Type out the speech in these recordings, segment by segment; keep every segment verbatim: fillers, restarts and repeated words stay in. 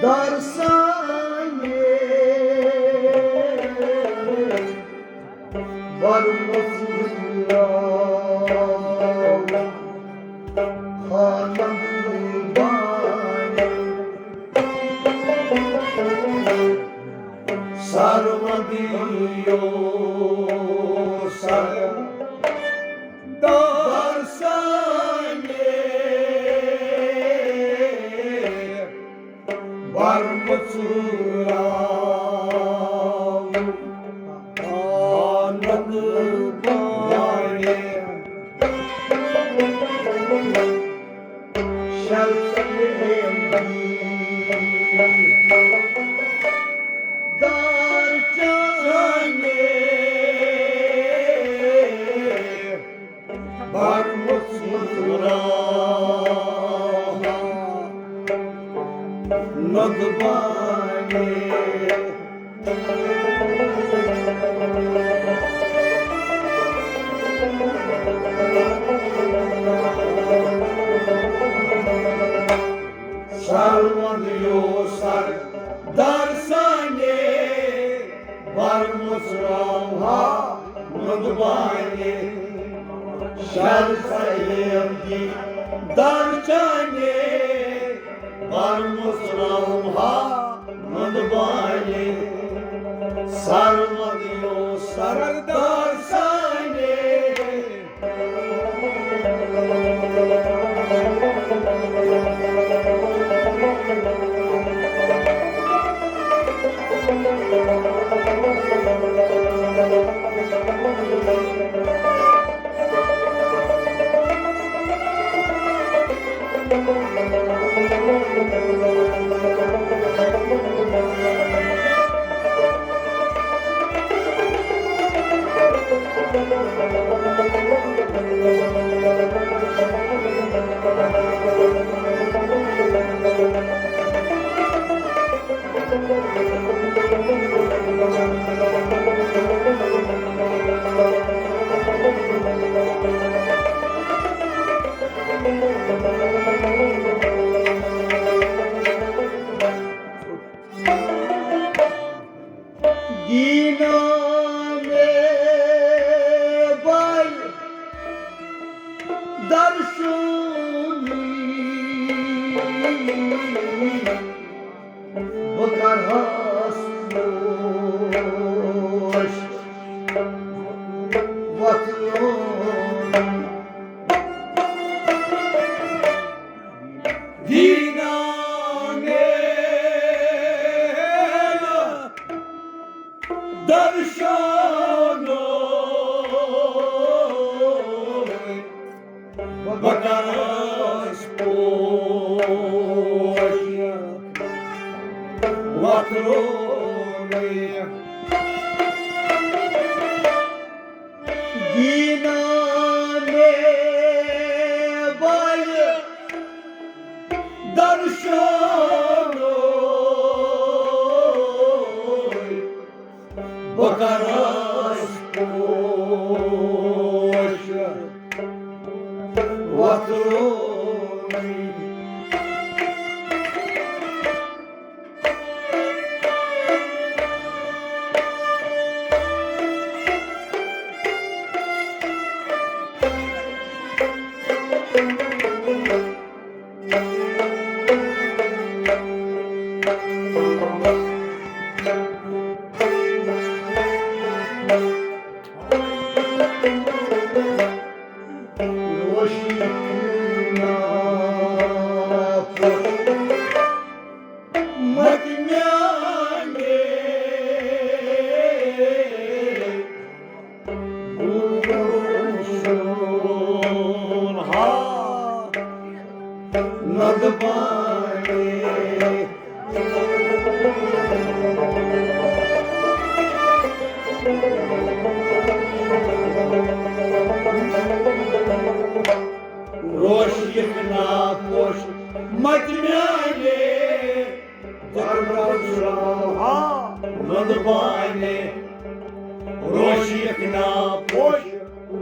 ترسانہِ برمٕژ راو خانم بانہِ۔ سروندیو سر دار سانہِ برمٕژ راو آنند بانہِ۔ شل سنگین دار چانہِ برمٕژ راو ندبانہِ۔ سروندیو سر دار سانہِ برمٕژ راوہا ندبانہِ۔ شر سہیل دی دار چانہِ برمٕژ راوہا ندبانہِ۔ سروندیو سردار سانہِ۔ دینا میں بال درشونی بہٕ کرہاس پوش وۄتھنووُن۔ دینا مےٚ درشنووُن۔ بہٕ کرس پوش وۄتھرووُن۔ دینا مےٚ بل درشنووُن۔ بہٕ کرس پوش وۄتھرووُن۔ ندبانہِ۔ روشیک نا پوش مت میانہِ۔ دربار شاہ ندبانہِ۔ روشیک نا پوش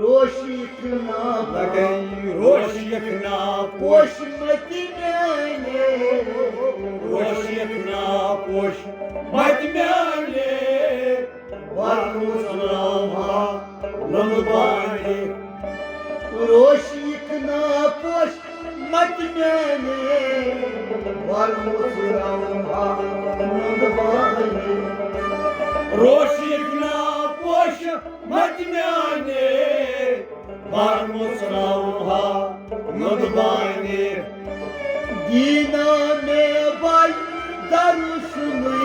روشیک نا لگے روشیک نا پوش مت میانے، روشیک نا پوش مت میانے، ورموس راوہا لند بانے۔ روشیک نا پوش مت میانے، ورموس راوہا لند بانے۔ روشیک نا پوش مت میانے، بر مُژراوہا نُنہٕ بانہِ۔ دینا مےٚ وَے درسنٕے،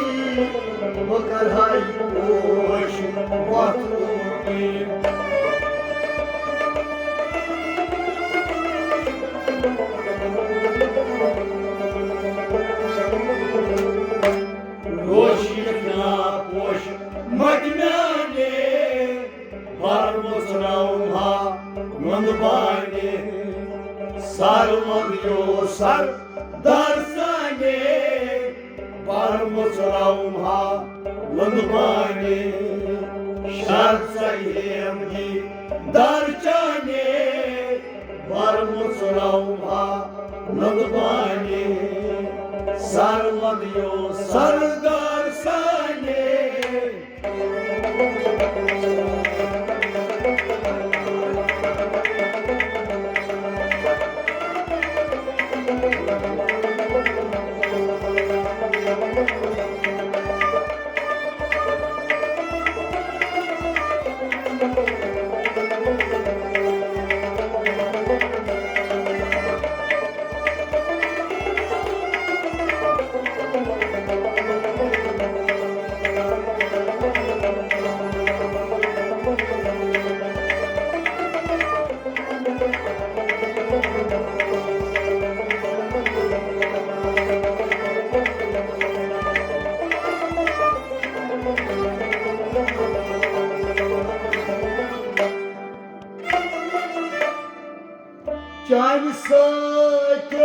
بہٕ کرہاے پوش وۄتھنُے۔ روشیک نا پوش مت میانے، بر مُژراوہا نُنہٕ بانہِ۔ سر وندیو سر درسانہِ، بر مُژراوہا نُنہٕ بانہِ۔ شر ژہیم دی درچانہِ، بر مُژراوہا نُنہٕ بانہِ۔ سر وندیو سر درسانہِ۔ چانہِ سۭتۍ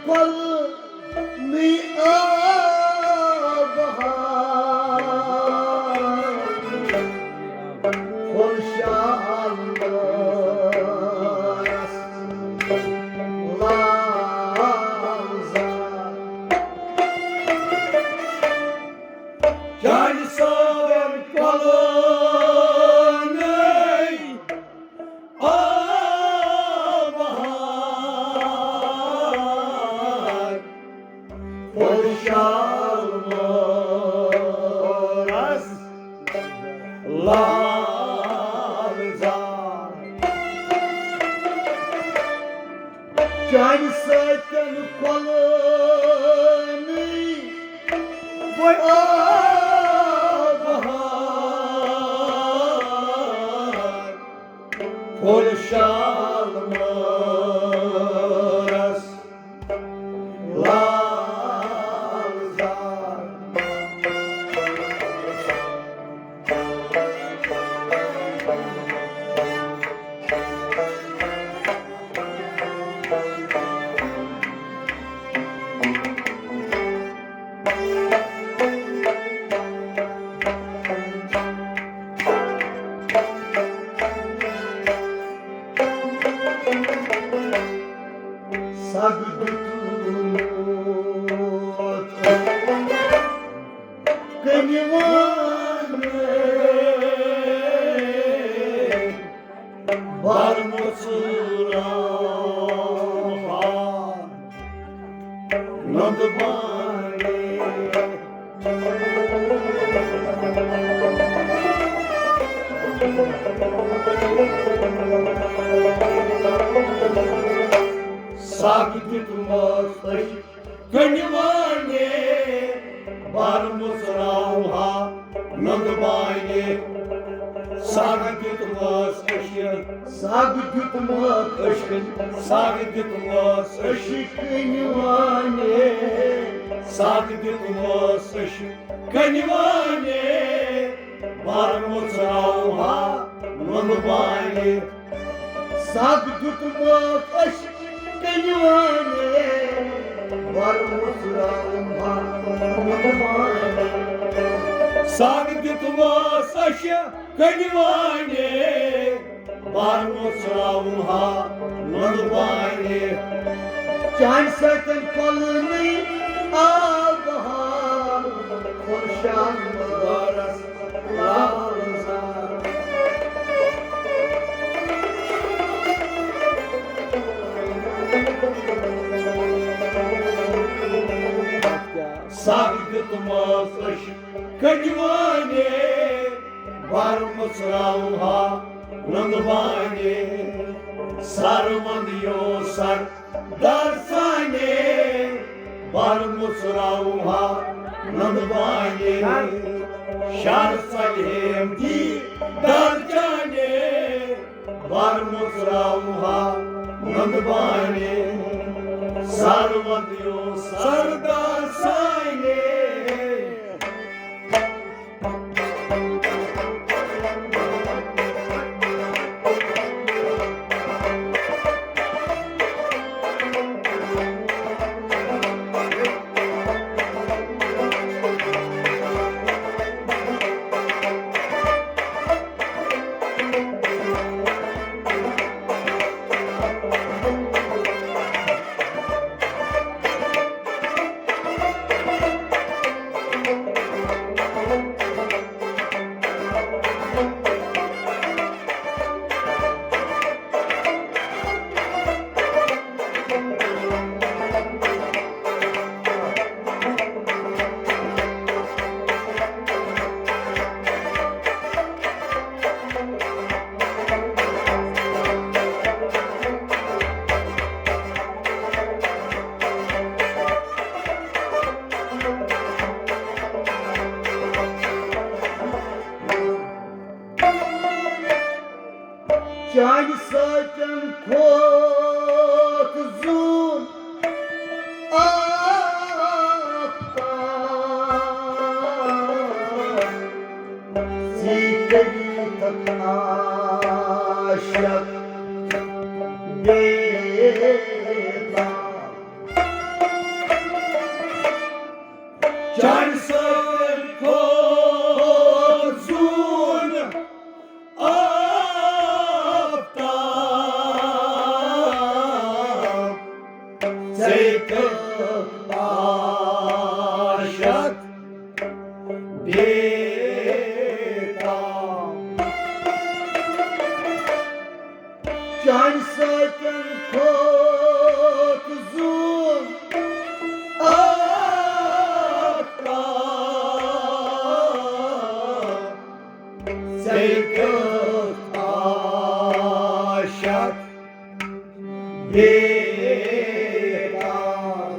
کۄلنٕے آب بہار، پھوٚل شالمٲرس لال زار۔ چانہِ سۭتۍ کۄلنٕے آب بہار، پھوٚل شالمٲرس لال زار۔ چانہِ سۭتۍ کۄلنٕے آب بہار، پھوٚل شالمٲرس لال زار۔ سگ دیُتمُت کنہِ وانہِ، بر مُژراوہا نُنہٕ بانہِ۔ سگ دیُتمُت أچھ کنہِ وانہِ، بر مُژراوہا نُنہٕ بانہِ۔ سگ دیُتمُت أچھ، سگ دیُتمُت أچھ، سگ دیُتمُت أچھ کنہِ وانہِ۔ سگ دیُتمُت أچھ کنہِ وانہِ، بر مُژراوہا نُنہٕ بانہِ۔ سگ دیُتمُت أچھ کنہِ وانہِ، بر مُژراوہا نُنہٕ بانہِ۔ سگ دیُتمُت أچھ کنہِ وانہِ، بار مُژراوُن ہا نُنہٕ بانہِ۔ چانہِ سۭتۍ کۄلنٕے آو بہار، خۄشحال بہارس لال زار۔ سگ دیُتمس أچھ کٔنۍ وٲنہِ، بار مُژراوُن ہا نُنہٕ بانہِ۔ سر وند یو سر دار سانہِ، بار مُژراوُن ہا نُنہٕ بانہِ۔ شر سلیم دی دار چانہِ، بار مُژراوُن ہا نُنہٕ بانہِ۔ سر وند یو سر دار سانہِ۔ چانہِ سۭتۍ کھوٚت زوٗن آفتاب، ژٕے کٔرِتھ عاشق بے تاب۔ چانہِ سۭتۍ کھوٚت زوٗن آفتاب، ژے کٔرۍ عاشق بے تاب۔ چانہِ سۭتۍ کھوٚت زوٗن آفتاب، ژے کٔرۍ عاشق بے تاب۔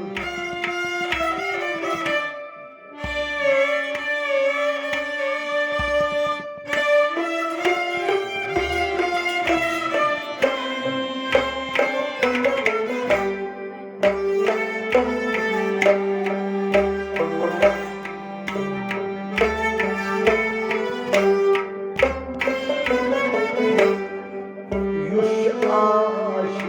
یُس عاشق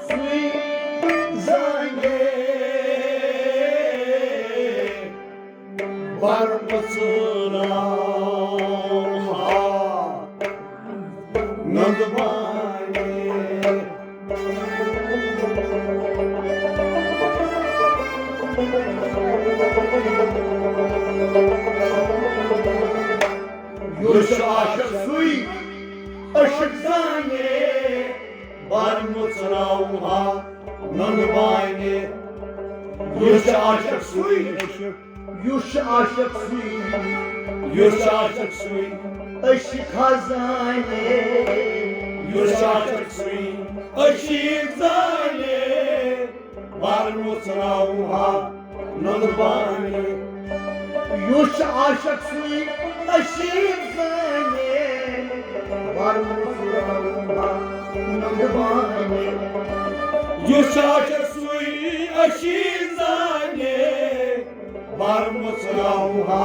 سُے زانہِ بر مُژراوہا نُنہٕ بانہِ۔ یُس عاشق سُے عشق زانہِ، بر مُژراوہا نُنہٕ بانہِ۔ یُس عاشق سُے، یُس عاشق سُے، یُس عاشق سُے، عشق زانہِ۔ یُس عاشق سُے، عشق زانہِ، بر مُژراوہا نُنہٕ بانہِ۔ یُس عاشق سُے عشق زانہِ، بر مُژراوہا نُنہٕ بانہِ۔ یُس عاشق سُے عشق زانہِ، بر مُژراوہا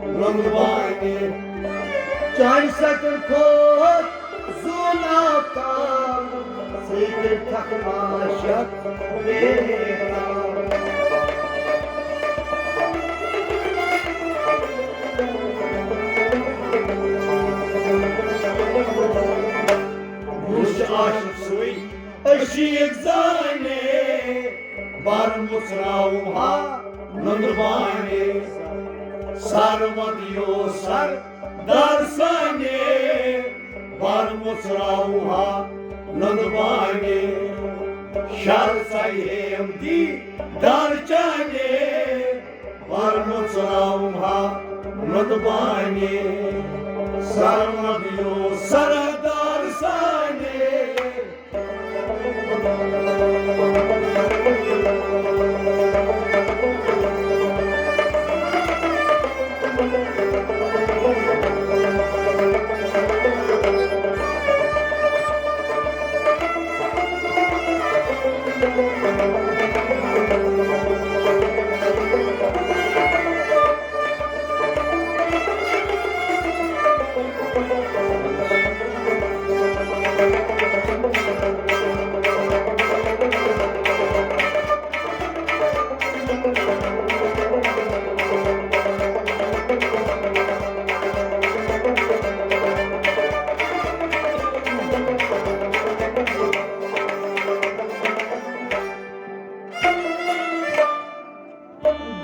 نُنہٕ بانہِ۔ چانہِ سۭتۍ کھوٚت زوٗن آفتاب، ژٕے کٔرۍ تھکھ عاشق بے تاب۔ عاشق سُے عشیٖق زانے، بر مُژراوُم ہا نُنٛدٕ بانے۔ سر مدیو سر دار سانے، بر مُژراوُم ہا نُنٛدٕ بانے۔ شر ژَیہِ ہیم دیٖدار چانے، بر مُژراوُم ہا نُنٛدٕ بانے۔ سر مدیو سر دار سانے۔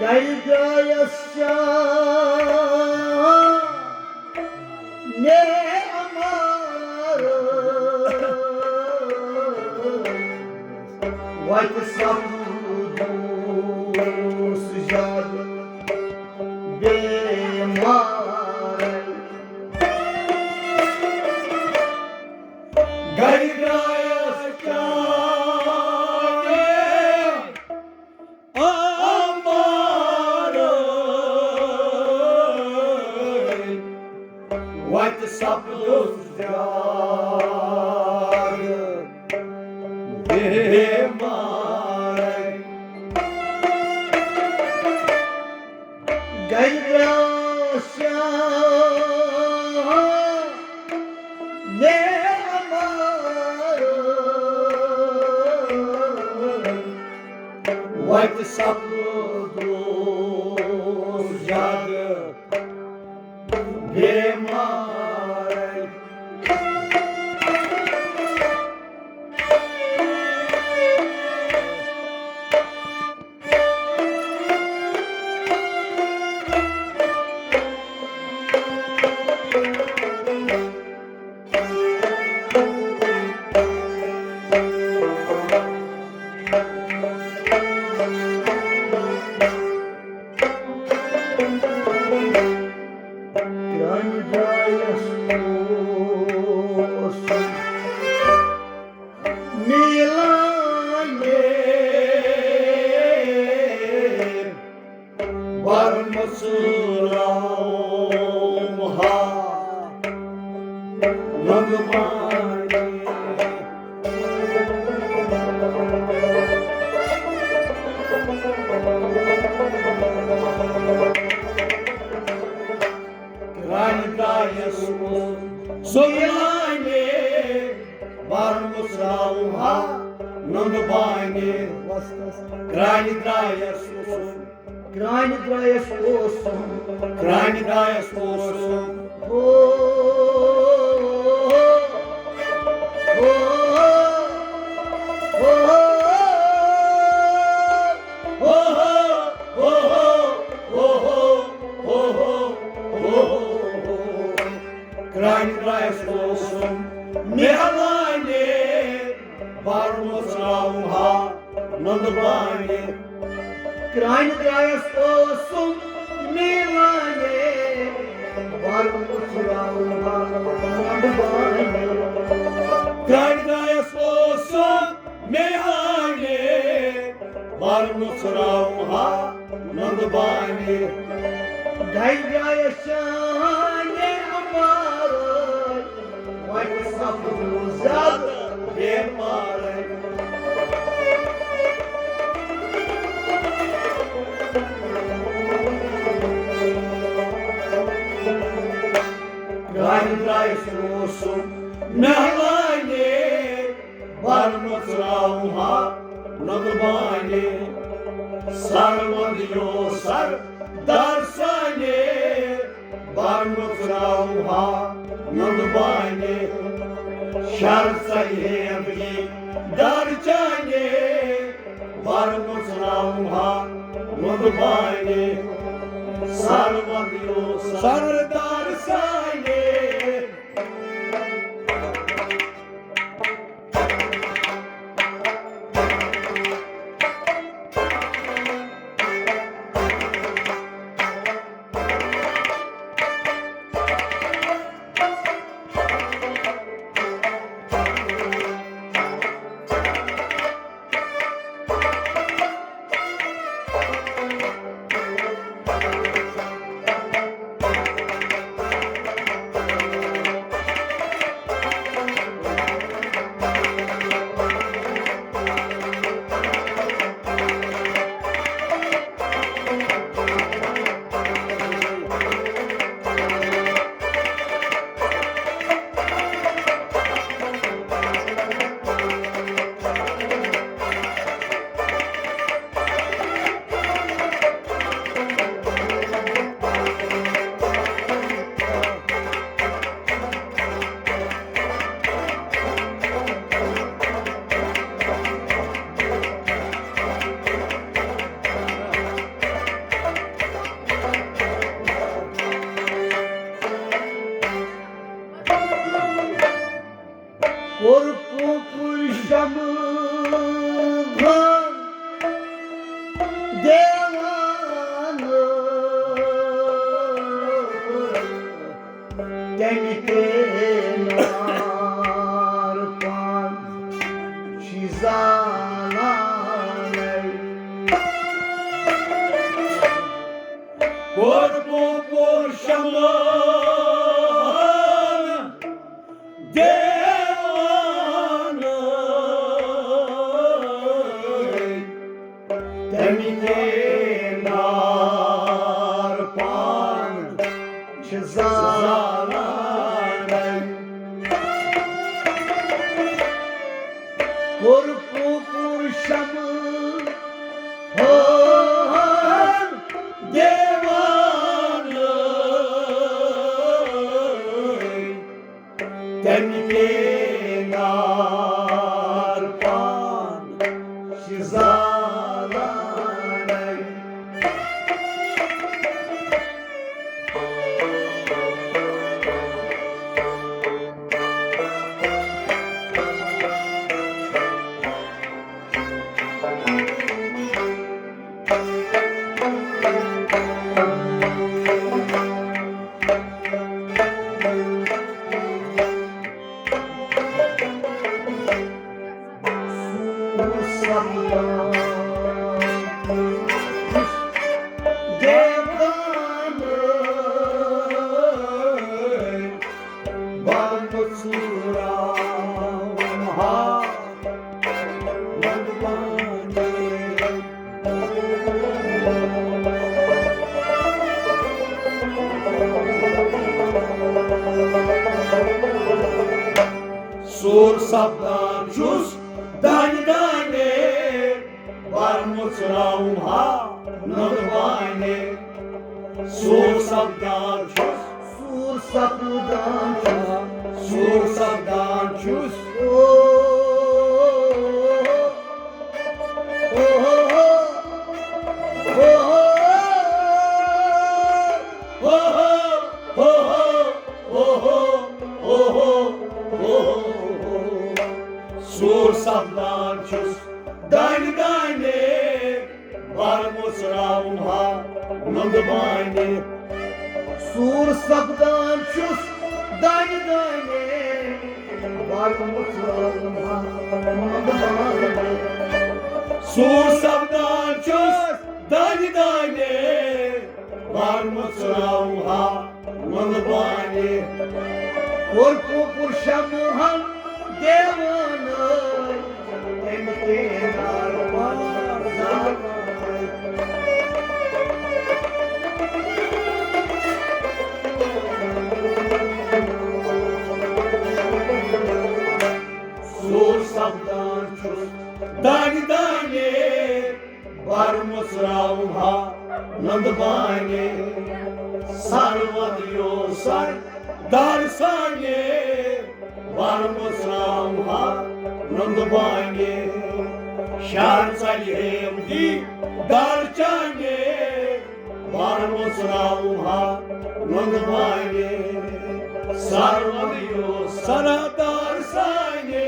گرِ درٛایس شاہ نے امارٕ، وتہِ سپدوس زیادٕ بیمار۔ گرِ درٛایس شاہ نے امارٕ، وتہِ سپدوس زیادٕ بیمار۔ گرِ درٛایس شاہ نے امارٕ، وتہِ سپدوس زیادٕ بیمار۔ پرٛانہِ درٛایس اوس میلان یے، بر مُژراوُم ہا نُنٛدٕ بانے۔ پرٛانہِ درٛایس اوس سُہ میلان یے، بر مُژراوُم ہا نُنٛدٕ بانے۔ پرٛانہِ درٛایس اوس، پرٛانہِ درٛایس اوسُم، پرٛانہِ درٛایس اوسُم۔ او، او، او، پرٛانہِ درٛایس اوسُم میلانے، بر مُژراوُم ہا نُنٛدٕ بانے۔ پرٛانہِ درٛایس اوسُم میلانے، بر مُژراوُم ہا نُنٛدٕ بانے۔ پرٛانہِ درٛایس اوسُم میلانے، بر مُژراوُم ہا نُنٛدٕ بانے۔ گرِ درٛایس شاہ نے امارٕ، وتہِ سپدوس زیادٕ بیمار۔ گرِ درٛایس اوسُم میلانے، بر مُژراوُم ہا نُنٛدٕ بانے۔ سر مدیو سر دار سانے، بر مُژراوُم ہا نُنٛدٕ بانے۔ شر سہیب کی در چانے، بر مژراوہا وُنٛد بانہِ، سر ودیو سردار سانے۔ کوٚر پوپُر شمہٕ دیوانہٕ تَمہِ تیمار پان چھِ زالان۔ کوٚر پوپُر شمہٕ دیوانہٕ تَمہِ تیمار پان چھِ زالان۔ کوٚر پوپُر شمہٕ ہور دیوانہٕ تَمہِ تیمار پان چھِ زالان۔ سوٗر سپدان چھُس دانہِ دانہِ، بر مُژراوُم ہا نُنہٕ بانہِ۔ سوٗر سپدان چھُس، سوٗر سپدان چھُس، سوٗر سپدان چھُس۔ او، او، او، او، او، او۔ سوٗر سپدان چھُس دانہِ دانہِ، بر مُژراوُم ہا نُنہٕ بانہِ۔ سوٗر سپدان چھُس دانہِ دانہِ، بر مُژراوُم ہا نُنہٕ بانہِ۔ سوٗر سپدان چھُس دانہِ دانہِ، بر مُژراوُم ہا نُنہٕ بانہِ۔ کوٚر پوپُر شمہٕ ہن دیوانہٕ، تٔمۍ تیمار پان زالان۔ سوٗر سپدان چھُس دانہِ دانہِ، بر مُژراوُم ہا نُنہٕ بانہِ۔ سر ودیو سر دار سانہِ، بر مُژراو نُندٕ بانہِ، شہر ژلہِ ہیم دیٖدار چانہِ، بار مُژراوُم ہا نُندٕ بانہِ، سر وَنیو سردار سانہِ۔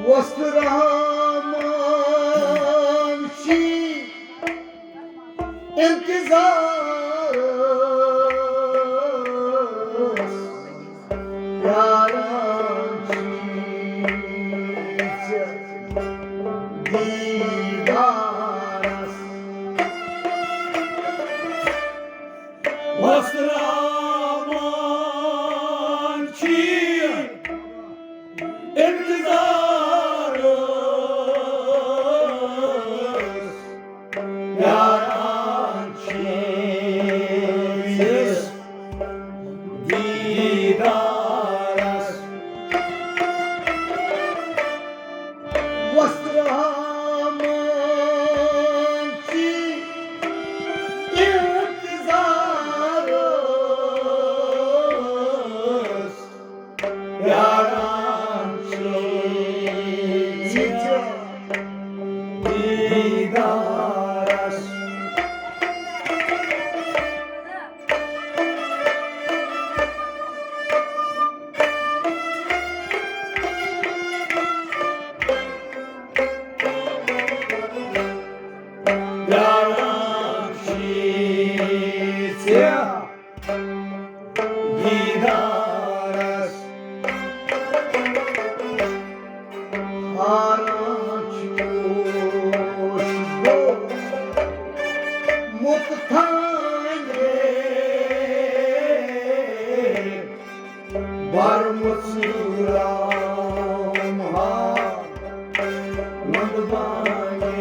وۄستہٕ رحمان چھی انتظارس، پیاران چھی ژےٚ دیٖدارس۔ وۄستہٕ رحمان چھی انتظارس، پیاران چھی ژےٚ دیٖدارس۔ وۄستہٕ رحمان چھی انتظارس، پیاران چھی ژےٚ دیٖدارس۔ پیاران چھی ژےٚ دیٖدارس۔ ہاران چھُس بہٕ مُتہٕ تھانے، بر مُژراوُم ہا نُندٕ بانہِ۔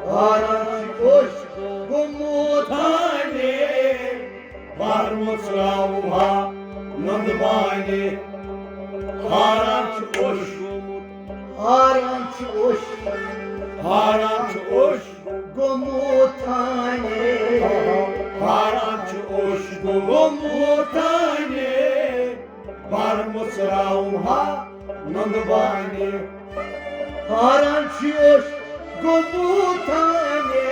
ہاران چھُس گوٚمُت تھانے، بر مُژراوُم ہا نُندٕ بانہِ۔ ہاران چھُس، ہاران چھُس، ہاران چھُس گوٚمُت تھانے۔ ہاران چھُس گوٚمُت تھانے، بر مُژراوُم ہا نُندٕ بانہِ۔ ہاران چھُس گوٚمُت تھانے،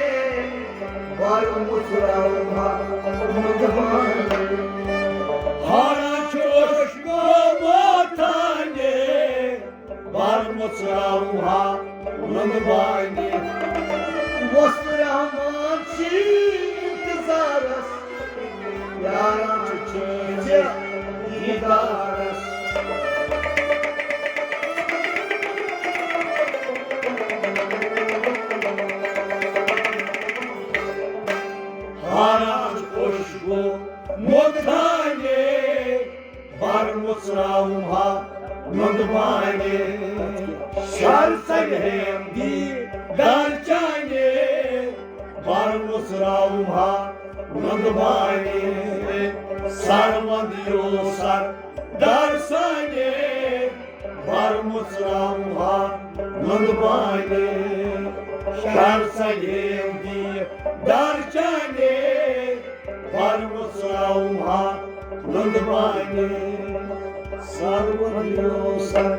بر مُژراوُم ہا نُندٕ بانہِ۔ ہاران چھُس گوٚمُت تھانے، بر مُژراوُم ہا نُندٕ بانہِ۔ وۄستہٕ رحمان چھی انتظارس، پیاران چھُس ژےٚ دیٖدارس۔ ہاران چھُس گوٚمُت تھانے، بر مُژراوُم ہا نُندٕ بانہِ۔ شہر ژلہِ ہیم دیٖدار چانہِ، بر مُژراوُم ہا نُندٕ بانہِ۔ سر وَندیو سردار سانہِ، بر مُژراوُم ہا نُندٕ بانہِ۔ شہر ژلہِ ہیم دیٖدار چانہِ، بر مُژراوُم ہا نُندٕ بانہِ۔ سر وَندیو سر